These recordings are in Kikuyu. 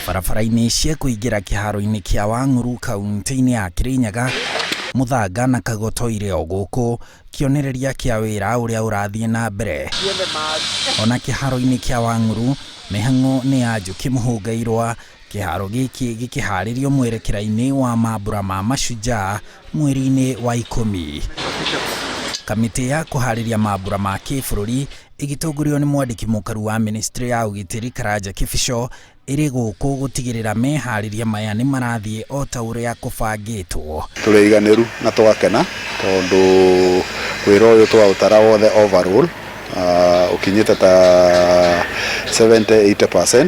Barabara-inĩ cia kũingĩra kĩharo-inĩ kĩa Wang'ũrũ kaunti-inĩ ya Kirinyaga, mũthanga na kagoto irĩ o gũkũ, kĩonereria kĩa wĩra ũrĩa ũrathiĩ na mbere. Ona kĩharo-inĩ kĩa Wang'ũrũ, mĩhang'o nĩ ya Njũkĩ Mũhũngairwa, kĩharo gĩkĩ gĩkĩharĩrio mwerekera-inĩ wa mambura ma Mashujaa mweri-inĩ wa 10. Kamĩtĩ ya kũharĩria mambura ma kĩbũrũri ĩgĩtongorio nĩ mwandĩki mũkaru wa ministry ya ũgitĩri Karanja Kĩbico ĩrĩ gũkũ gũtigĩrĩra meharĩria maya nĩ marathiĩ o ta ũrĩa kũbangĩtwo. Tũrĩ aiganĩru na tũgakena tondũ wĩra ũyũ twaũtara wothe overall ũkinyĩte ta 70-80%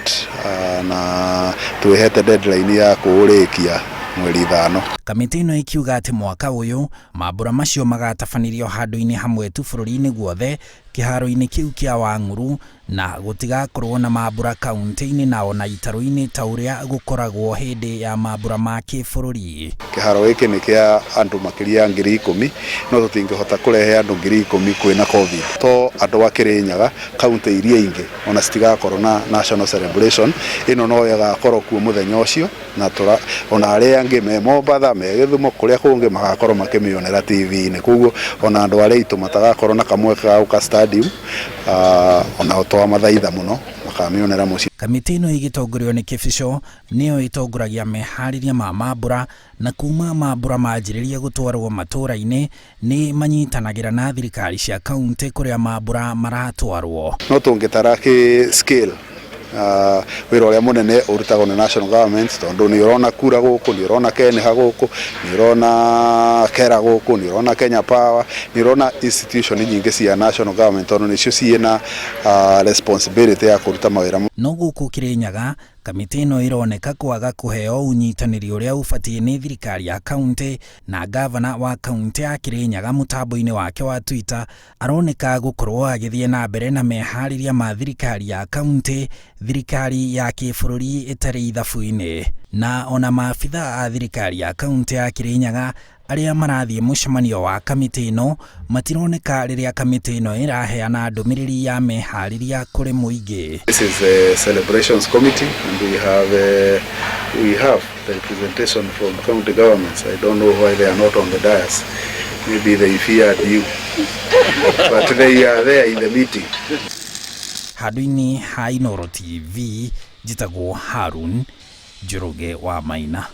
na twĩhete deadline ya kũũrĩkia mweri 5. Kamĩtĩ ĩno ĩkiuga atĩ mwaka ũyũ mambura macio magatabanĩrio handũ-inĩ hamwe tu bũrũri-inĩ guothe kĩharo-inĩ kĩu kĩa Wang'ũrũ na gũtigakorwo na mambura kaunti-inĩ na ona itarũ-inĩ ta ũrĩa gũkoragwo hĩndĩ ya mambura ma kĩbũrũri. Kĩharo gĩkĩ nĩ kĩa andũ makĩria ya 10,000, no tũtingĩhota kũrehe andũ 10,000 kwĩna COVID. To andũ a Kĩrĩnyaga, kaunti iria ingĩ ona citigakorwo na national celebration ĩno, no ĩgakorwo kuo mũthenya ũcio, na tũra ona arĩa angĩ me Mombatha, me Gĩthumo, kũrĩa kũngĩ magakorwo makĩmĩonera TV-inĩ. Koguo ona andũ arĩa aitũ matagakorwo na kamweke ga gũka stadium, onao twamathaitha mũno makamĩonera mũciĩ. Kamĩtĩ ĩno ĩgĩtongorio nĩ Kĩbico nĩyo ĩtongoragia meharĩria ma mambura, na kuma mambura manjĩrĩria gũtwarwo matũra-inĩ nĩ manyitanagĩra na thirikari cia kaunti kũrĩa mambura maratwarwo. No tũngĩtara kĩ scale, wĩra ũrĩa mũnene ũrutagwo nĩ national government, tondũ nĩ ũrona kura gũkũ, nĩ ũrona KeNHA gũkũ, nĩ ũrona KeRRA gũkũ, nĩ ũrona Kenya Power, nĩ ũrona institution nyingĩ cia national government, tondũ nĩcio ciĩna responsibility ya kũruta mawĩra. No gũkũ Kĩrĩnyaga, kamĩtĩ ĩno ĩroneka kwaga kũheo ũnyitanĩri ũrĩa ũbatiĩ nĩ thirikari ya kaunti, na gavana wa kaunti ya Kĩrĩnyaga mũtambo-inĩ wake wa Twitter aroneka gũkorwo agĩthiĩ na mbere na meharĩria ma thirikari ya kaunti, thirikari ya kĩbũrũri ĩtarĩ ithabu-inĩ. Na ona maabitha a thirikari ya kaunti ya Kĩrĩnyaga arĩa marathiĩ mũcemanio wa kamĩtĩ ĩno matironeka rĩrĩa kamĩtĩ ĩno ĩraheana ndũmĩrĩri ya meharĩria kũrĩ mũingĩ. This is a celebrations committee, and we have the representation from county governments. I don't know why they are not on the dais. Maybe they feared you, but they are there in the meeting. Handũ-inĩ ha Inooro TV, njĩtagwo Harun Njoroge wa Maina.